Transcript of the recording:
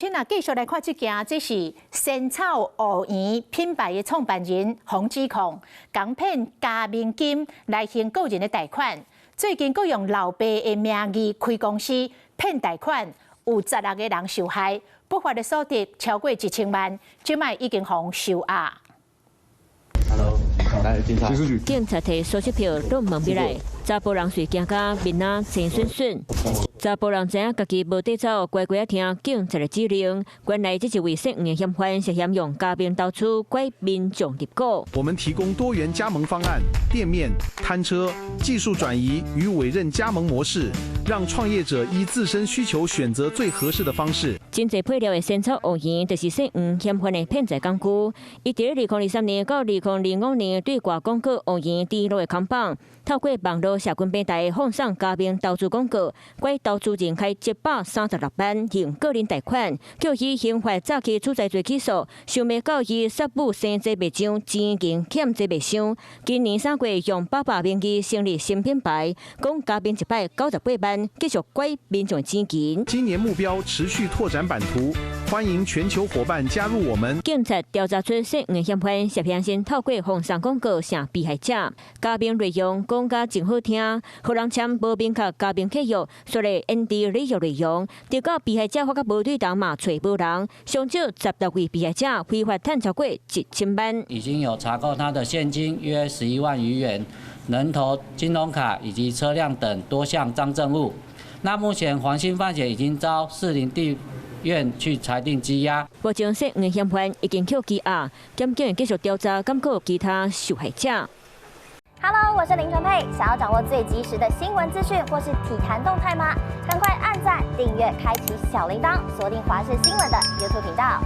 天啊，繼續來看這件，這是仙草芋圓品牌的創辦人洪子礦，共騙加盟金來行個人的貸款，最近閣用老爸的名義開公司騙貸款，有16個人受害，不法的所得超過1000萬，這擺已經予收押。 Hello，來警察。警察提搜索票攏問入來，查埔人隨驚甲面仔青順順。查埔人知影家己無得走，乖乖仔聽警察的指令。原來這一位姓黃的嫌犯涉嫌用加盟投資拐民眾入股。我們提供多元加盟方案、店面、攤車、技術轉移與委任加盟模式，讓創業者依自身需求選擇最合適的方式。真濟配料的仙草芋圓，就是姓黃嫌犯的騙財工具。伊佇2023年到2025年對外廣告芋圓豬露的扛棒，透過網路社群平台放送加盟投資廣告，拐投資人開136萬用個人貸款，叫伊刑法詐欺取財罪起訴，想袂到伊殺母生濟袂上，錢銀欠濟袂傷。今年3月用爸爸名義成立新品牌，講加盟一擺98萬，繼續拐民眾錢銀。今年目標持續拓展版圖，歡迎全球夥伴加入我們。警察調查出姓黃嫌犯涉嫌先透過放送廣告騙被害者，加盟內容講甲真好聽，予人簽無明確加盟契約，說咧延遲履約內容，直到被害者發覺無對頭嘛，揣無人，上少16位被害者非法趁超過1000萬。已經有查扣他的現金約11萬餘元、人頭金融卡以及車輛等多項贓證物。那目前黃姓犯嫌已經遭士林地院去裁定羈押。目前姓黃嫌犯已經予羈押，檢警繼續調查，檢控其他受害者。 Hello，我是林純佩。想要掌握最及時的新聞資訊或是體壇動態嗎？趕快按讚、訂閱、開啟小鈴鐺，鎖定華視新聞的 YouTube 頻道。